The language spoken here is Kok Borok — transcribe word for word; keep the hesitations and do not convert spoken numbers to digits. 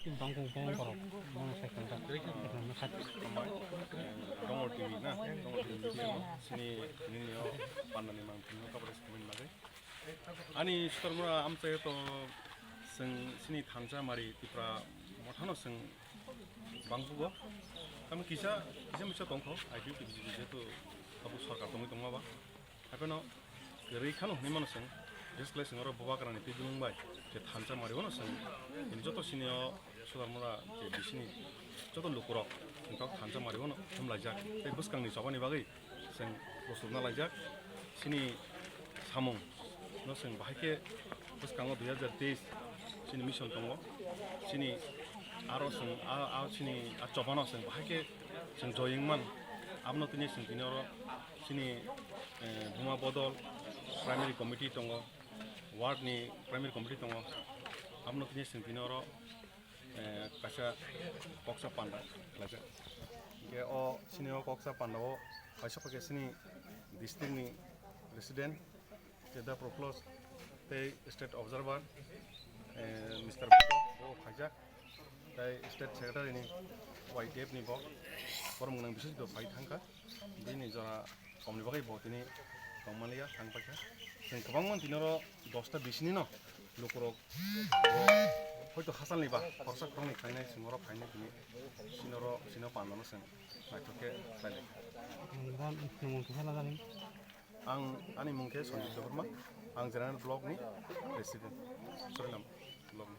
Bangkung bangkung borok, bangkung sai kang kha. Dongor T V na, Dongor T V no, sini, nini o, panda ni mang, tini o, coverage khaimani bagwi. Ani sutarmura amchai to, seng, sini thansa mari Tipra mothano seng, bangkugo. Tamo kisa, kisa misa tongkho, I P P T jehetu abo sorkar tongwi tongma ba. Hapheno kwrwi khano hwnwi mano chwng, jeswk lai chwng oro bubagrani twi bwlwng bai je thansa mari bono chwng, bini joto sini o sudarmura je bisini joto lukurok chwng tok thansa mari bono humlaijak tei bwskangni chobani bagwi chwng bwswkna laijak. Chini samung no chwng bahai khe bwskango dui hajar teis chini mission tongo, chini aro chwng a, a chini a chobano chwng bahai khe chwng joyeng man, abono tini chwng tini oro chini, eh, Buma Bodol Primary Committee tongo, ward ni Primary Committee tongo, abono tini chwng tini oro, eh, kaisa koksa panda khlaijak. Hingke o chini o koksa panda o kaisa pake chini district ni president Cheda Proflos tei state observer, eh, Mister Buddha bo phaijak. Tai state secretary ni Y T F ni bo borok mwnang bising do phai thangkha. Bini jora komni bagwi bo tini tongmani ya thang paikha. Chwng kwbangma tini oro dosta bisini no lukurok bo hoito hachal ni ba khoroksa khoroknwi khlainai chwng oro phainai tini sinoro sino pandano chwng naithok khe khlainai. Nwng kisa lajani? Ang ani mung khe Sanjit Debbarma, ang General Block ni President, Sorilam Block ni.